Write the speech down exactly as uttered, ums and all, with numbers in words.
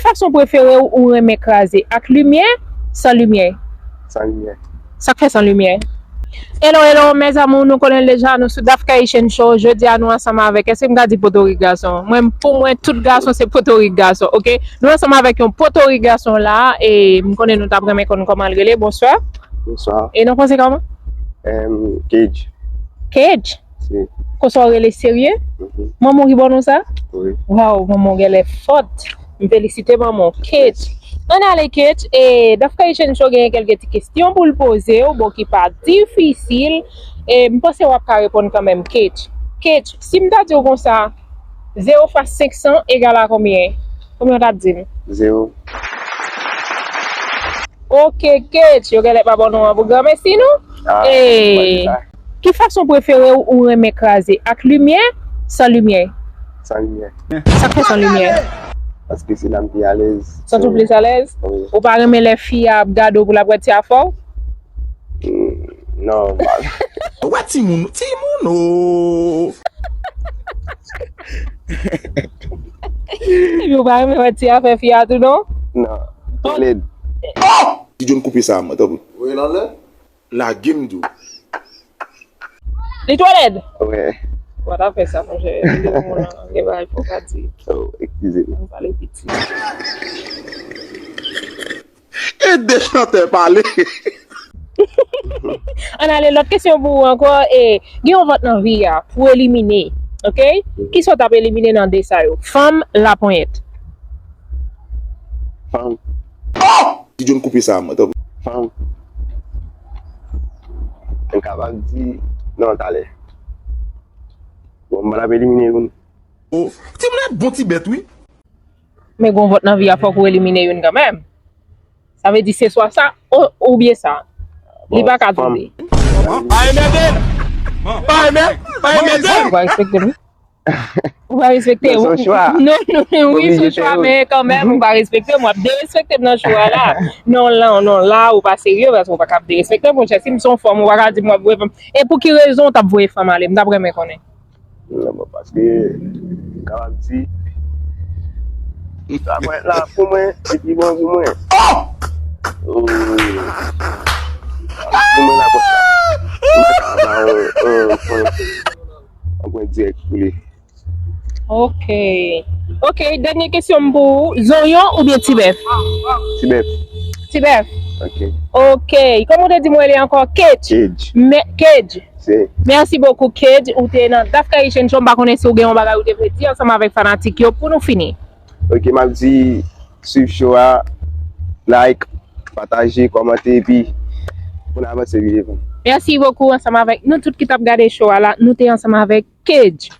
Fason prefere w ou renmen kraze, ak limyè, san limyè? San limyè. Sa k fè san limyè? Hello, hello, mes amours, nou konnen l deja, nou sou Dafka Haitian Show. Jodi a, nou ansanm avèk, èske m ka di potorik gason? Mwen, pou mwen, tout gason se potorik gason, oke? Nou ansanm avèk yon potorik gason la, e m konnen nou t ap renmen konn kòman l rele. Bonswa. Bonswa. E non pran se kòman? Em, Cage. Cage? Si. Konsa w rele serye? Mhm. Manman w ki ba w non sa? Wi. Waw, manman w genlè fòt. M felisite manman w. Cage. Ann ale, Cage. E, Dafka Haitian Show genyen kèlke ti kesyon pou l poze w, bon, ki pa difisil. E, m panse w ap ka reponn kanmenm, Cage. Cage, si m ta di w konsa, zewo fwa senk san egal a konbyen? Konbyen w t ap di m? Zewo. Oke, Cage, yo genlè pa ba w non an pou granmesi, non? Ah, e, ki fason prefere w ou renmen kraze, ak limyè, san limyè? San limyè. Sa k fè san limyè? Paske se la m pi alèz. Santi w plis alèz? Wi. Ou pa renmen lè fi a ap gade w pou l ap wè ti afè w? Mm, non, m pa. Wè timoun, timoun o. Epi w pa renmen wè ti afè fi a tou, non? Non. Twò lèd. Oh! Ti John, koupe sa, mwen, tanpri. Wi, l anlè? Lage m di w. Li twò lèd? Wi. Ou pa ta fè sa, monchè. Li de moun nan, gen bagay fò w ka di. Oh, eskize m. Ou pale piti. Ede chantè pale. Ann ale, lòt kesyon pou ou ankò. E, gen yon vant nan vi a pou w elimine, oke? Kisa w t ap elimine nan de sa yo? Fanm, laponyèt. Fanm. Oh! Ti John, koupe sa, mwen, tanpri. Fanm. M kapab di, non, talè. Bon, m pral ap elimine youn. Oh, timoun nan bon ti bèt, wi. Men gon vant nan vi a, fòk ou elimine youn kanmenm. Sa vle di se swa sa, o-, oubyen sa. Li pa ka tonbe. Pa enmède! Pa enmè-, pa enmède! Ou pa respekte m. Ou pa respekte m. Non, non, wi, se yon chwa, men kanmenm, ou pa respekte m. W ap derespekte m nan show a la. Non, la, non, la, ou pa serye, paske ou pa ka ap derespekte m, monchè. Si m se yon fanm, ou pa ka di m w ap voye fanm. E pou ki rezon w t ap voye fanm ale? M t ap renmen konnen. Non, bon, paske, m kapab di, sa mwen la pou mwen, e pi bon pou mwen. Oh! Pou mwen la konsa. M pa ka ba yon, yon pwen, yon pwen dirèk pou li. Ok. Ok, dènye kesyon m pou ou. Zonyon oubyen tibèf? Tibèf. Tibèf? Ok. Ok. Kòman w te di m w rele ankò? Cage. Cage. Mè-, Cage. Se. Mèsi bokou, Cage. Ou te nan Dafka Haitian Show. M pa konnen si w gen yon bagay ou te vle di ansanm avèk fanatik yo pou nou fini. Ok, m ap di swiv show a, like, pataje, kòmante, epi pou n avanse pi devan. Mèsi bokou ansanm avèk nou tout ki t ap gade show a la. Nou te ansanm avèk Cage.